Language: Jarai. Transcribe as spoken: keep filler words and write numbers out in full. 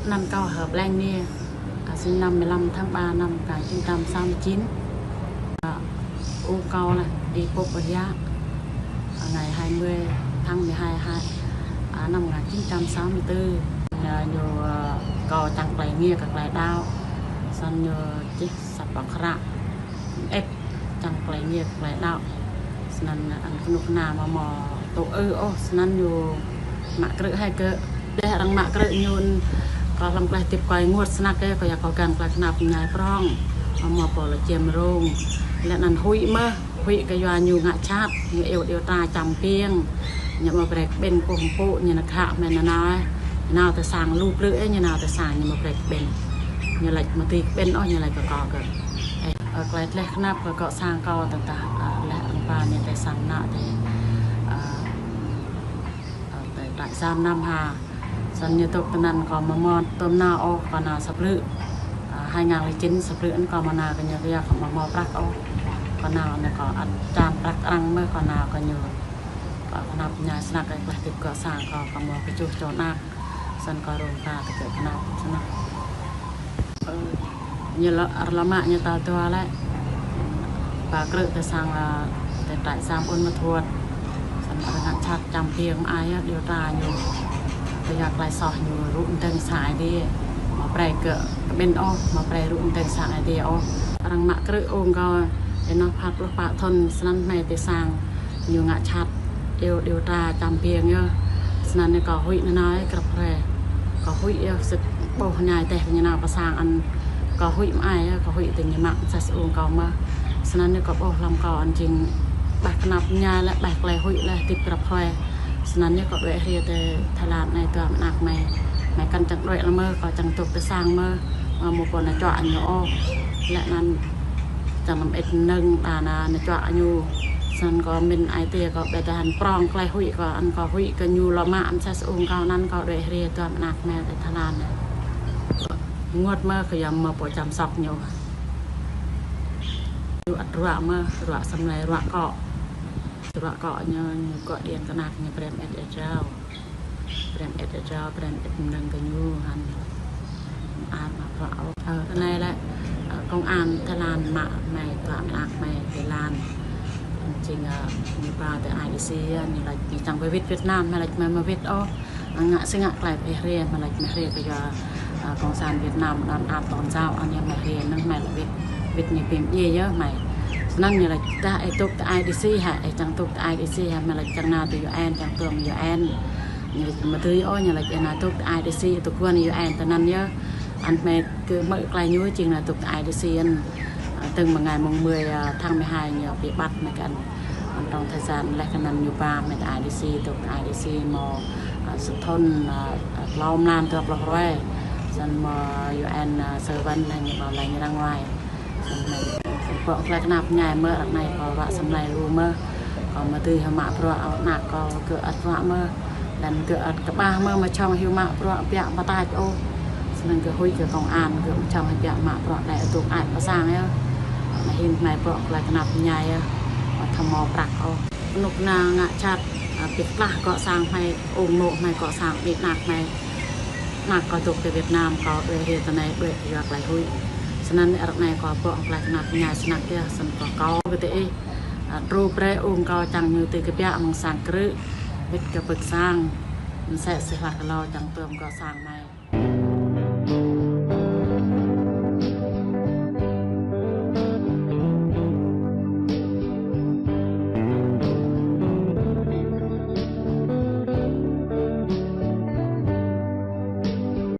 Anăn kâo Hơ Pleng Niê, à, sinh năm mười lăm tháng ba năm một ngàn chín trăm sáu mươi chín. À, ung kâo laih đi pôp ƀơi Ia, à, ngày hai mươi tháng mười hai, hai, à, năm một ngàn chín trăm sáu mươi tư. À, ñu, à, kâo čang klei ngiê kơ klei đaŏ. Snăn ñu čih sa boh hră. Ĕp čang klei ngiê klei đaŏ. Snăn anŭn kơnuk kơna mă mơ̆ tŭ ư ôh, snăn ñu mă krư̆ hai gơ̆. Dêh arăng mă krư̆ ñu, kâo hlăm klei hơdip kâo ênguôt snăk ĕ, kâo yua kâo găn klei knap mơñai prŏng. Mă mơ̆ pô lĕ čiêm rông. Lĕ anăn huĭ mơ̆, huĭ kơ yua ñu ngă jhat, ñu iâu điều tra čăm piêng. Ñu mă brơi kơ ƀing kơkuh pơpŭ, ñu nao khă mơ̆ nao nao ĕ. Nao tơ sang lu blư̆ ĕ, ñu nao tơ sang ñu mă brơi kơ ƀing. Ñu laĭ mă tui kơ ƀing ôh, ñu laĭ kơ kâo kơ. Ĕ, ơ, klei dleh knap kơ gŏ sang kâo tơdah, ơ, leh arăng ba ñu tơ sang nao tơ, ơ, ơ, tơ trại giam Nam Hà. Snăn ñu dŏ tơ anăn kâo mă mơ̆ tơm nao ôh, kâo nao sa blư̆. Ơ, hai ngàn lẻ chín sa blư̆ anŭn kâo mă nao kơ ñu kơ yua kâo mă mơ̆ prăk ôh. Kâo nao anai kâo ăt čan prăk arăng mơ̆ kâo nao kơ ñu. Kâo knap mơñai snăk kơ klei hơdip gŏ sang kâo, kâo mă kơčuh čô anak. Snăn kâo rông ba tơ gơ̆ knap snăk. Ơ, ñu lŏ, arăng lŏ mă ñu tal dua lĕ. Ba krư̆ tơ sang, ơ, tơ trại giam Buôn Ma Thuột. Snăn arăng ngă jhat čăm piêng mă ai ĕ, điều tra ñu. Kơ yua klei soh ñu rŭ mdơ̆ng sang Aê Diê. Mă brơi kơ kơ ƀing ôh, mă brơi rŭ mdơ̆ng sang Aê Diê ôh. Arăng mă krư̆ ung kâo, ơ, ênoh phat pluh pă thŭn, snăn hmei tơ sang ñu ngă jhat, iâu điều tra čăm piêng yơh. Snăn anai kâo huĭ nao nao ĕ grăp hrơi. Kâo huĭ yơh sĭt ƀuh mơñai tơ ñu nao pơ sang anŭn. Kâo huĭ mă ai yơh, kâo huĭ tơ ñu mă mơsĕ ung kâo mơ̆. Snăn anai kâo ƀuh hlăm kâo anŭn jing ƀah knap mơñai lĕ, ƀah klei huĭ lĕ, hơdip grăp hrơi. Snăn anai kâo đuaĭ hriê tơ Thái Lan anai dua mơnă anak hmei. Hmei kăn čang đuaĭ lĕ mơ̆, kâo čang dŏ tơ sang mơ̆, mơ̆ pô nao čuă ñu ôh. Lĕ anŭn čang năm ĕt nơ̆ng đa nao nao čuă ñu. Snăn kâo mĭn ai tiê kâo ƀĕ tơ hăn prŏng klei huĭ kâo, anŭn kâo huĭ kơ ñu lŏ mă mơsĕ ung kâo anŭn kâo đuaĭ hriê dua mơnă anak hmei tơ Thái Lan anai. Ênguôt mơ̆ kơ yua mơ̆ pô chăm sóc ñu. Ñu ăt ruă mơ̆, ruă samlai ruă akŏ. Ruă akŏ ñu, ñu gọi điện kơ anak ñu brơi mơ̆ ĕt ĕt rao. Brơi mơ̆ ĕt ĕt rao, brơi mơ̆ ĕt mơnơ̆ng kơ ñu hăn. Ăt mă bruă ôh. Ơ, tơ anai lĕ, ơ, công an Thái Lan mă hmei dua mơnă anak hmei Thái Lan. Jing, ơ, ñu ba tơ I D C, ơ, ñu laĭ ñu čang ƀơi wĭt Việt Nam, hmei laĭ hmei mơ̆ wĭt ôh. Ngă si ngă klei pơhiăp hriê, hmei laĭ hmei hriê kơ yua, ơ, cộng sản Việt Nam anŭn ăt tôn giáo, anŭn yơh hmei hriê, anŭn hmei laĭ wĭt, wĭt ñu pim djiê yơh hmei. Snăn ñu laĭ tơdah ih dŏ tơ I D C hă, ih čang dŏ tơ I D C hă, hmei laĭ čang nao tơ U N, čang tuôm U N. Ñu laĭ mă tui ôh, ñu laĭ ih nao dŏ tơ I D C, tơ kuan U N tơ anŭn yơh. Anŭn hmei kơ hmư̆ klei ñu jing nao dŏ tơ I D C anŭn. Ơ, tơ̆ng mơ̆ng ngày mùng mười, ơ, tháng mười hai ñu pơhiăp hmei kơ anŭn. Anŭn trong thời gian leh kơ anŭn ñu ba hmei tơ I D C, dŏ tơ I D C mơ̆, ơ, sa thŭn, ơ, ơ, klâo mlan dua pluh hrơi. Snăn mơ̆ U N, ơ, sơ wăn leh ñu bảo lãnh ra ngoài. Snăn hmei, snăn pŏk klei knap mơñai mơ̆, ră anai kâo ruă samlai lu mơ̆. Kâo mă tui hăng mă bruă, ơ, anak kâo gơ̆ ăt ruă mơ̆. Lĕ gơ̆ ăt kơƀah mơ̆, mơ̆ čŏng hyu mă bruă biă pơtač ôh. Snăn gơ̆ huĭ kơ công an, gơ̆ mơ̆ čŏng hyu biă mă bruă đĕ tŭk ai pơ sang yơh. Anai hĭn hmei pŏk klei knap mơñai yơh. Mơ̆ thâo mâo prăk ôh. Kơnuk kơna ngă jhat, ơ, pĭt klah gŏ sang hmei, ung mô̆ hmei gŏ sang, ƀing anak hmei. Anak kâo dŏ tơ Việt Nam, kâo đuaĭ hriê tơ anai, đuaĭ yua klei huĭ. Snăn ră anai kâo pŏk klei knap mơñai snăk yơh, snăn kâo kâo kơ tơ ih. Ơ, djru brơi ung kâo čang ñu tui kơ biă mơ̆ng sang krư̆, wĭt kơ pơ̆k sang. Mơsĕ si hla kơ lâo čang tuôm gŏ sang hmei.